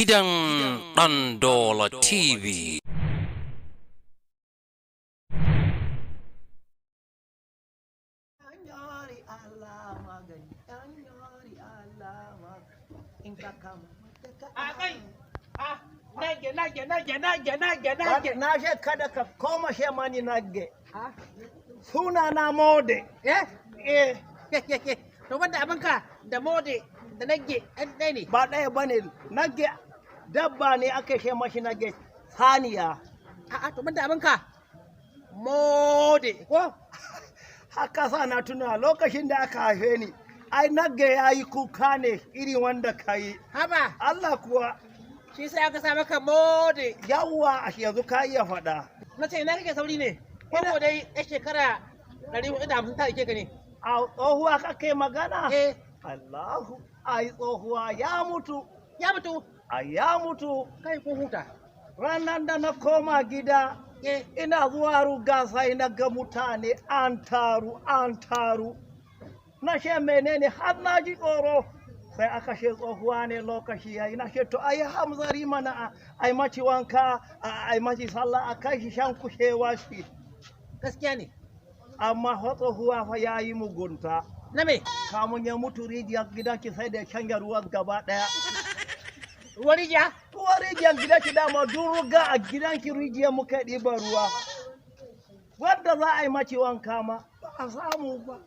Gidan Ɗandola TV. Yari Allah magani, yari Allah magani, in ka kama mata ka. A kai, a nage nage nage nage nage nage. Na she kada ka koma she mani nagge. A Suna na Mode. eh. Eh, To wanda abinka da Mode da nage ɗan ɗaya ne. Ba ɗaya bane, nagge dabba ne aka she mashi nagge saniya. A to wanda abinka Mode ko. Haka sa na tuna lokacin da aka haife ni. Ai nagge ya yi kuka ne irin wanda ka yi. Haba. Allah kuwa. Shi sai aka sa maka Mode. Yawwa, yanzu ka iya faɗa. Na ce ina kake sauri ne ko dai ya shekara 450 ta ike ka ne? A tsohuwa kake magana? Eh. Allahu, ai tsohuwa ya mutu. Ya mutu? Ai ya mutu. Kai ko huta. Ranar da na koma gida, eh, ina zuwa ruga sai na ga mutane an taru, an taru. Na she menene har na ji tsoro. Sai aka she tsohuwa ne lokaci yayi, na she to ai hamzari mana ai maci wanka, ai maci sallah, a kai shi shan kushewa shi. Gaskiya ne. Amma fa tsohuwa fa yayi mugunta. Na me? Kamun ya mutu rijiyar gidanki sai da ya canja ruwan gaba ɗaya. Ruwan rijiya? Ruwan rijiyar gidanki dama duk ruga a gidanki rijiyar muka ɗiba ruwa. Wanda za a yi mace wanka ma ba a samu ba.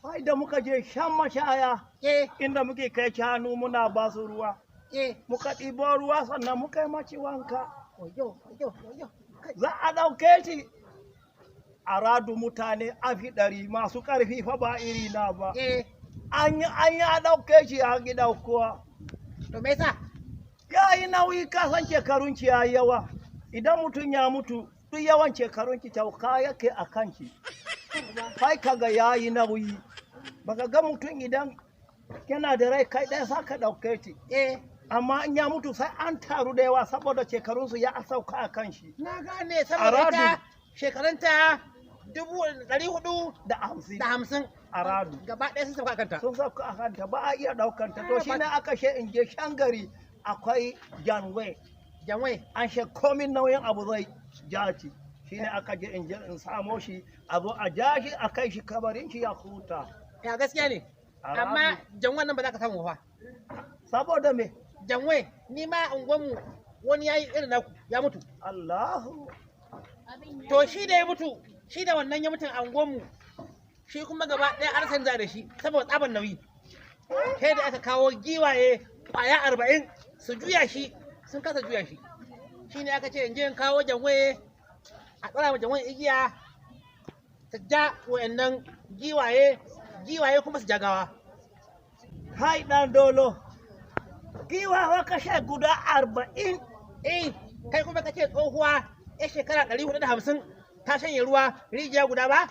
Sai da muka je shan mashaya eh, inda muke kai shanu muna ba su ruwa. Eh. Muka ɗibo ruwa sannan muka yi mace wanka. Oyo oyo oyo. Kai. Za a ɗauke shi a radu mutane afi 100 masu ƙarfi fa ba iri na ba. Eh. An yi a ɗauke shi a ki ɗaukowa. To me yasa? Ya yi nauyi, ka san shekarun ki ya yi yawa. Idan mutum ya mutu duk yawan shekarun ki tauka yake a kanki. Sai kaga ya yi nauyi. Baka ga mutum idan yana da rai kai ɗaya sa ka ɗauke shi. Eh. Amma in ya mutu sai an taru da yawa saboda shekarunsu ya sauka a kan shi. Na gane, saboda Aradu. ita shekarunta 450. Da hamsin. Da hamsin. A radu. Gaba ɗaya sun sauka a kanta. Sun sauka a kanta, ba a iya ɗaukanta. To shi ne aka she in je shangari akwai janwai. Janwai. An she komin nauyin abu zai ja shi. Shi ne aka je in je in samo shi a zo a ja shi a kai shi kabarin shi ya huta. Ya gaskiya ne. A Amma radu. janwan nan ba za ka samu ba. Saboda me? Janwai, ni ma unguwanmu wani ya yi irin naku ya mutu. Allahu. To shi da ya mutu, shi da wannan ya mutu a unguwanmu, shi kuma gaba ɗaya an canza da shi saboda tsaban nauyi. Sai da aka kawo giwaye ƙwaya 40 su juya shi, sun kasa juya shi. Shi ne aka ce in je in kawo janwaye, a tsara ma janwaye igiya, su ja wa'annan giwaye, giwaye kuma su ja gawa. Kai ɗan dolo. Giwawa kashe guda 40. Eh, kai kuma ka ce tsohuwa ya shekara 450 ta shanye ruwa rijiya guda ba?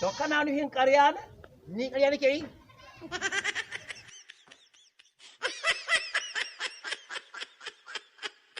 To kana nufin ƙarya ne? Ni ƙarya nake yi?